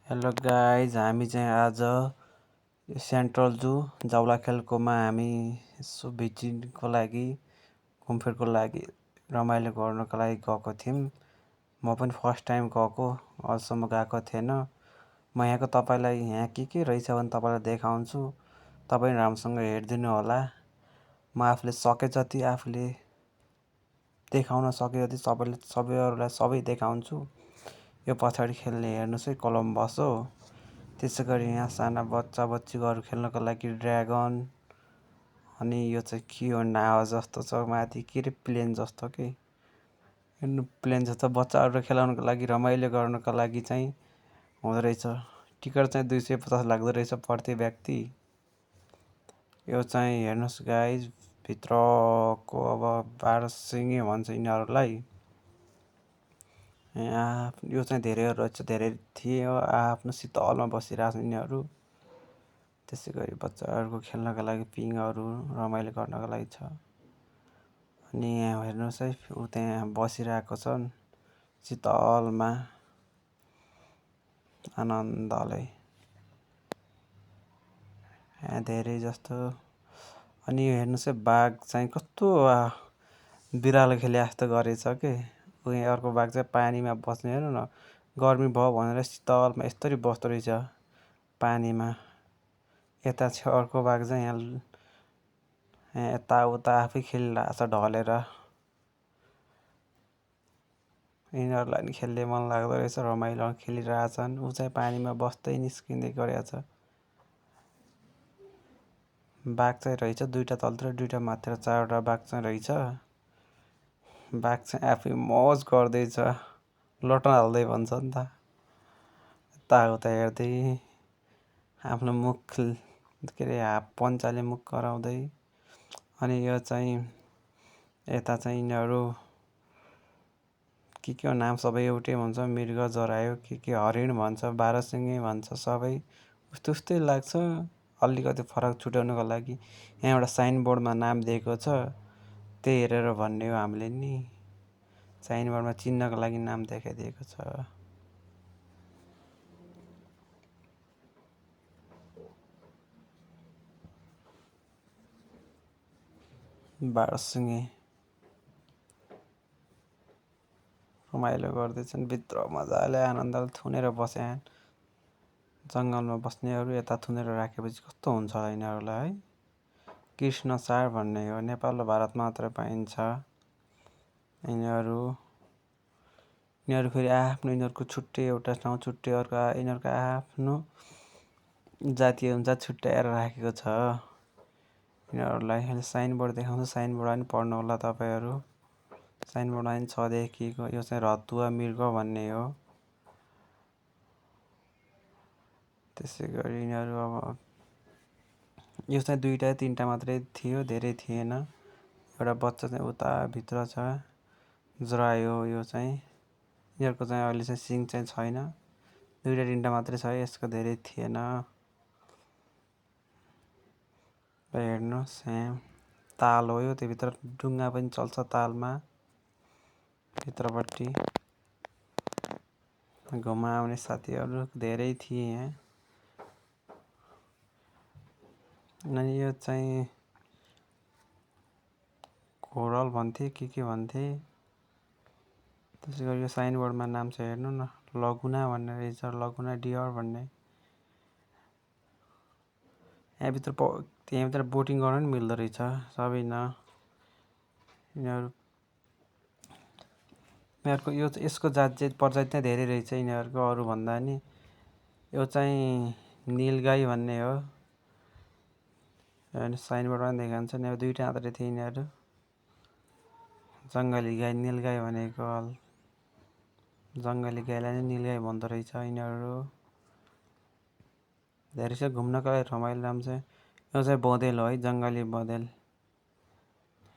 Hello guys, हामी चाहिँ आज सेन्ट्रल जू जाउलाखेलकोमा हामी यसो भिजिटको लागि घुमफिरको लागि रमाइलो गर्नको लागि गएको थियौँ। म पनि फर्स्ट टाइम गएको, अझसम्म गएको थिएन। म यहाँको तपाईँलाई यहाँ के रहेछ भने तपाईँलाई देखाउँछु। तपाईँ राम्रोसँग हेरिदिनु होला। म आफूले सके जति आफूले देखाउन सके जति सबैहरूलाई सबै देखाउँछु। यो पछाडि खेल्ने हेर्नुहोस् है, कोलम्बस हो। त्यसै गरी यहाँ साना बच्चाबच्चीहरू खेल्नको लागि ड्र्यागन, अनि यो चाहिँ के हो, नाव जस्तो छ माथि, के रे प्लेन जस्तो के हेर्नु, प्लेन जस्तो बच्चाहरू खेलाउनको लागि रमाइलो गर्नको लागि चाहिँ हुँदो रहेछ। टिकट चाहिँ 250 लाग्दो रहेछ प्रति व्यक्ति। यो चाहिँ हेर्नुहोस् गाइज, भित्रको अब 12 सिङे भन्छ यिनीहरूलाई। यो चाहिँ धेरै रहेछ, धेरै थिए हो, आफ्नो शीतलमा बसिरहेको छ यिनीहरू। त्यसै गरी बच्चाहरूको खेल्नको लागि पिङहरू रमाइलो गर्नको लागि छ। अनि यहाँ हेर्नुहोस् है, ऊ त्यहाँ बसिरहेको छन् शीतलमा आनन्दले, यहाँ धेरै जस्तो। अनि यो हेर्नुहोस् है, बाघ चाहिँ कस्तो बिरालो खेले जस्तो गरेछ के। उयो अर्को बाघ चाहिँ पानीमा बस्ने, हेर्नु न, गर्मी भयो भनेर शीतलमा यस्तरी बस्दो रहेछ पानीमा। यता छ अर्को बाघ चाहिँ यहाँ यताउता आफै खेलिरहेको छ ढलेर। यिनीहरूलाई नि खेल्ने मन लाग्दो रहेछ, रमाइलो खेलिरहेछन्। ऊ चाहिँ पानीमा बस्दै निस्किँदै गरेको छ। बाघ चाहिँ रहेछ दुईवटा तलतिर, दुईवटा माथितिर, 4वटा बाघ चाहिँ रहेछ। बाघ चाहिँ आफै मौज गर्दैछ, लोटो हाल्दै भन्छ नि त, यताउता हेर्दै आफ्नो मुख के अरे पन्चाले मुख कराउँदै। अनि यो चाहिँ यता चाहिँ यिनीहरू के हो नाम सबै एउटै भन्छ, मृग जरायो के हरिण भन्छ, 12 सिङे भन्छ, सबै उस्तै लाग्छ। अलिकति फरक छुट्याउनको लागि यहाँ एउटा साइनबोर्डमा नाम दिएको छ, त्यही हेरेर भन्ने हो हामीले नि। साइनबोर्डमा चिन्हको लागि नाम देखाइदिएको छ। बाह्रसिङे रमाइलो गर्दैछन् भित्र, मजाले आनन्दले थुनेर बसे। जङ्गलमा बस्नेहरू यता थुनेर राखेपछि कस्तो हुन्छ होला यिनीहरूलाई है। कृष्णसार भन्ने हो, नेपाल र भारत मात्र पाइन्छ। यिनीहरू फेरि आफ्नो यिनीहरूको छुट्टै एउटा ठाउँ, छुट्टै अर्को यिनीहरूको आफ्नो जातीय हुन्छ, छुट्याएर राखेको छ यिनीहरूलाई। साइनबोर्ड देखाउँछ, साइनबोर्ड पनि पढ्नु होला तपाईँहरू। साइनबोर्डमा पनि छ देखिएको, यो चाहिँ रतुवा मृग भन्ने हो। त्यसै गरी यिनीहरू अब यो चाहिँ 2टा 3टा मात्रै थियो, धेरै थिएन। एउटा बच्चा चाहिँ उता भित्र छ, जरायो। यो चाहिँ यिनीहरूको चाहिँ अहिले चाहिँ सिङ चाहिँ छैन, 2टा 3टा मात्रै छ, यसको धेरै थिएन। हेर्नुहोस् यहाँ ताल हो, यो त्योभित्र डुङ्गा पनि चल्छ तालमा भित्रपट्टि। घुमाउने साथीहरू धेरै थिए यहाँ। अनि यो चाहिँ घोरल भन्थे के भन्थे। त्यसै गरी यो साइनबोर्डमा नाम चाहिँ हेर्नु न, लगुना भन्ने रहेछ, लगुना डियर भन्ने। त्यहाँभित्र बोटिङ गर्न पनि मिल्दो रहेछ सबै न। यिनीहरूको यसको प्रजाति चाहिँ धेरै रहेछ यिनीहरूको अरूभन्दा नि। यो चाहिँ नीलगाई भन्ने हो, साइनबोर्डमा पनि देखाउँछ नि। 2टा मात्रै थिए यिनीहरू, जङ्गली गाई, नीलगाई भनेको जङ्गली गाईलाई नै नीलगाई भन्दो रहेछ यिनीहरू। धेरै छ घुम्नको लागि रमाइलो नाम चाहिँ। यो चाहिँ बँदेल हो है, जङ्गली बँदेल।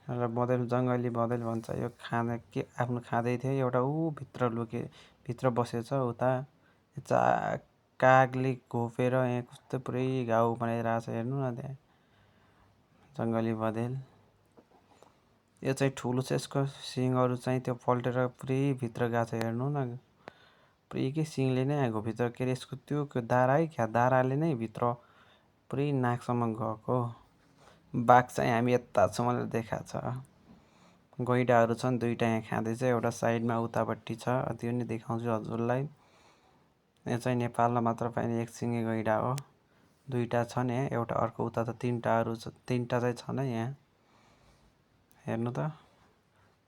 र बँदेल जङ्गली बँदेल भन्छ। यो आफ्नो खाँदै थियो, एउटा ऊ भित्र बसेछ उता। कागले घोपेर यहाँ कस्तो पुरै घाउ बनाइरहेको छ, हेर्नु न त्यहाँ जङ्गली बँदेल। यो चाहिँ ठुलो छ, यसको सिङहरू चाहिँ त्यो पल्टेर पुरै भित्र गएको छ, हेर्नु न। पुरै सिङले नै भित्र के अरे यसको त्यो दारा क्या दाराले नै भित्र पुरै नाकसम्म गएको। बाघ चाहिँ हामी यता छौँ भनेर देखाएको छ। गैँडाहरू छन् दुईवटा यहाँ खाँदैछ, एउटा साइडमा उतापट्टि छ, त्यो नि देखाउँछु हजुरलाई। यो चाहिँ नेपालमा मात्र पाइने एकसिङे गैँडा हो। दुईवटा छन् यहाँ, एउटा अर्को उता त तिनवटा चाहिँ छन् है यहाँ। हेर्नु त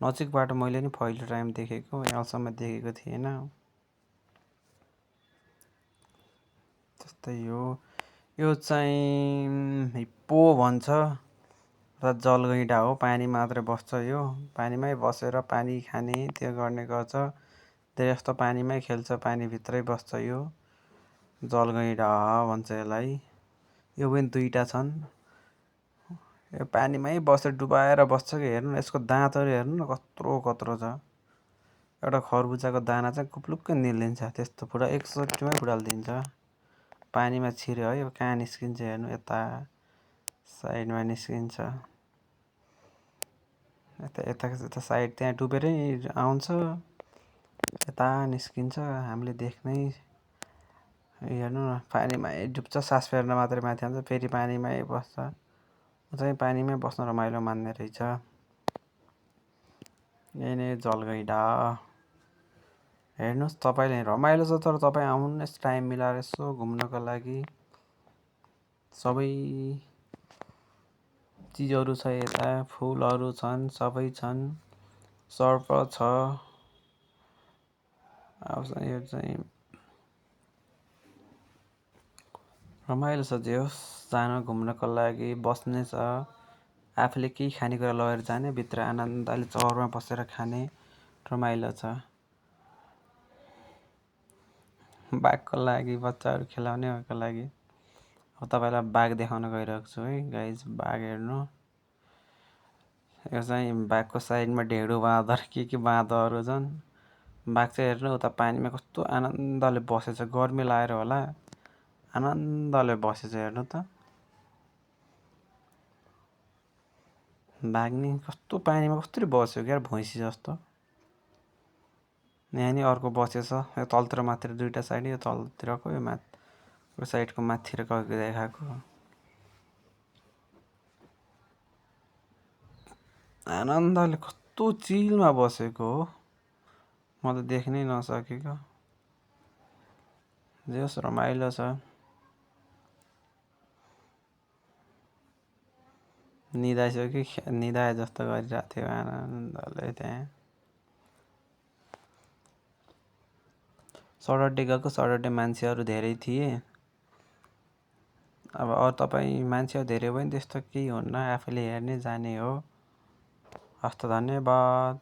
नजिकबाट मैले नि पहिलो टाइम देखेको, यहाँसम्म देखेको थिएन। त्यस्तै हो। यो चाहिँ हिप्पो भन्छ र जलगैँडा हो। पानी मात्रै बस्छ यो, पानीमै बसेर पानी खाने त्यो गर्ने गर्छ। धेरै जस्तो पानीमै खेल्छ, पानीभित्रै बस्छ यो। जलगैँडा भन्छ यसलाई। यो पनि दुईवटा छन्। यो पानीमै बसेर डुबाएर बस्छ कि। हेर्नु न यसको दाँतहरू हेर्नु न कत्रो कत्रो छ। एउटा खरबुजाको दाना चाहिँ कुप्लुक्कै निल्लिन्छ, त्यस्तो पुरा एकचोटिमै फुटालिदिन्छ। पानीमा छिर्यो है, अब कहाँ निस्किन्छ हेर्नु, यता साइडमा निस्किन्छ। यता साइड त्यहाँ डुबेरै आउँछ, यता निस्किन्छ। हामीले देख्नै हेर्नु न पानीमै डुब्छ, सास फेर्न मात्रै माथि आउँछ, फेरि पानीमै बस्छ। ऊ चाहिँ पानीमै बस्न रमाइलो मान्ने रहेछ। यही नै जलगैँडा। हेर्नुहोस् तपाईँले रमाइलो छ, तर तपाईँ आउनुहोस् टाइम मिलाएर यसो घुम्नको लागि। सबै चिजहरू छ यता, फुलहरू छन्, सबै छन्, सर्प छ। अब यो चाहिँ रमाइलो छ, जे होस् जान घुम्नको लागि, बस्ने छ। आफूले केही खानेकुरा लगेर जाने, भित्र आनन्दले चौरमा बसेर खाने, रमाइलो छ। बाघको लागि बच्चाहरू खेलाउनेहरूको लागि। अब तपाईँलाई बाघ देखाउन गइरहेको छु है गाइज। बाघ हेर्नु, यो चाहिँ बाघको साइडमा ढेँडो बाँदर के बाँदरहरू छन्। बाघ चाहिँ हेर्नु उता पानीमा कस्तो आनन्दले बसेछ, गर्मी लागेर होला आनन्दले बसेछ। हेर्नु त बाघ नि कस्तो पानीमा कसरी बस्यो क्या, भैँसी जस्तो। यहाँ नि अर्को बसेछ, यो तलतिर माथितिर दुईवटा साइड, यो तलतिरको यो माथि साइडको माथितिर देखाएको। आनन्दले कस्तो चिलमा बसेको हो, म त देख्नै नसकेको। जे होस् रमाइलो छ। निदाइसक्यो कि निदाए जस्तो गरिरहेको थियो आनन्दले त्यहाँ। सटर्डे गएको, सटर्डे मान्छेहरू धेरै थिए। अब अरू तपाईँ मान्छेहरू धेरै भयो भने त्यस्तो केही हुन्न, आफूले हेर्ने जाने हो। हस्त धन्यवाद।